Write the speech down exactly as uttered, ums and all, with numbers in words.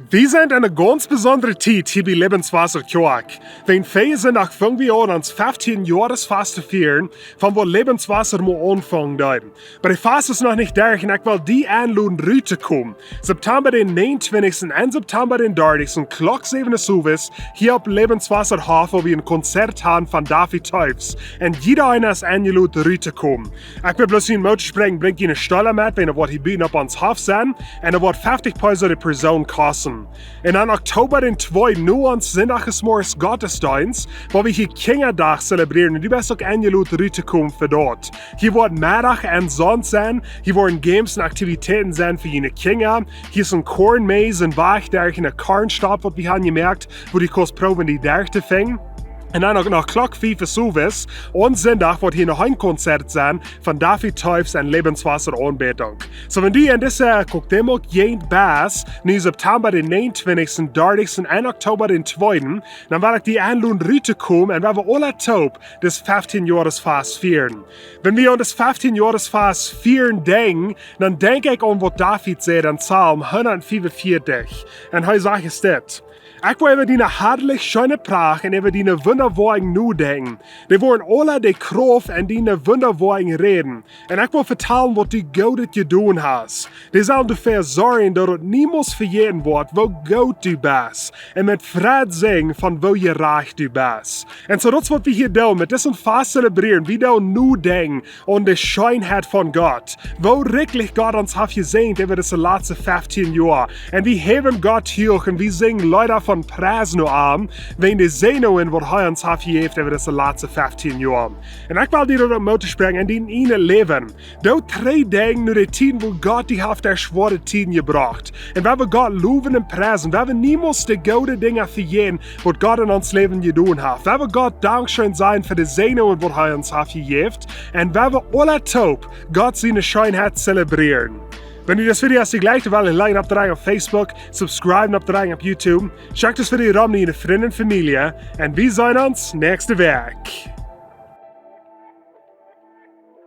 Wie sent en eene gaunz besondre Tiet hia bie Lebenswasser Kjoakj. Dän Fäajenach fungen wie aun, ons feftieen Joaresfast to fieren, von wua Lebenswasser mau aunfangen deed. Oba de Fast es noch nich derch un ekj well die enloden ruttokomen. September dän näajenuntwintichsten un September dän dartichsten, Klock säwen Uhr owes, hia opp Lebenswasser Hoff, wua wie een Konzert haben von David Toews. Un jieda eena es enjeloden ruttokomen. Ekj well bloos hia Moot spräakjen, brinjt june Stola met, wan jie woaren hia buten opp ons Hoff sennen, un et woat feftich Peso de Persoon kosten. Un aun Oktober dän tweeden, no ons Sindach zemorjes Gottesdeenst, woa wie hia Kjinjadach zelebrieren. Un du best uk enjeloden ruttokomen fa daut. Hia woat Meddach un Sonnowent sennen. Hia woaren Games un Aktivitäten sennen fa june Kjinja. Hia es een Kornmess un Wajch derch eene Kornstaup, waut wie haben jemoakt, wua du kaust proowen die derch to finjen. Un dan uk noch Klock fief Uhr owes, aun Sindach woat hia noch een Konzert sennen von David Toews un Lebenswasser Aunbädunk. Soo, wan du en dise Cuauhtémoc Jäajent best, nu September dän näajenuntwintichsten, dartichsten un Oktober dän tweeden, dan well ekj die enloden ruttokomen un wie woaren aula toop dis feftieen Joaresfast fieren. Wan wie aun dis feftieen Joaresfast fieren denkjen, dan denkj ekj aun waut David säd en Psalm hundatfiefunvieetich. Un hee sajcht es dit: Ekj woa äwa diene harlich scheene Pracht un äwa diene Wundawoakjen nodenkjen. Dee woaren aula de Krauft en diene Wundawoakjen räden. Un ekj woa vetalen waut du Goodet jedonen hast. Dee sellen doafäa sorjen, daut daut niemols vejäten woat, woo goot du best. Un met Freid sinjen von woo jerajcht du best. Un soo daut es waut wie hia doonen, met disen Fast zelebrieren, wie doonen nodenkjen aun de Scheenheit von Gott. Woo rikjlich Gott ons haft jesäajent äwa dise latste feftieen Joa. Un wie häwen Gott huach un wie sinjen Leeda von Pries no am, wäajen de Säajnungen waut hee ons haft jejäft äwa dise latste feftieen Joa. Un ekj well die daut uk Moot spräakjen en dien ieejnet Läwen. Doo trigj denkjen no de Tieden, wua Gott die haft derch schwoare Tieden jebrocht. Un wie woaren Gott lowen un priesen. Wie woaren niemols de goode Dinja vejäten, waut Gott en ons Läwen jedonen haft. Wie woaren Gott dankscheen sajen fa de Säajnungen, waut hee ons haft jejäft. Un wie woaren aula toop Gott siene Scheenheit zelebrieren. Wan die dit Video jlikjst, dan like opp dräjen opp Facebook, subscribe opp dräjen opp YouTube. Schekj dit Video rom no june Frind un Famielje. Un wie seenen ons näakjste Wäakj.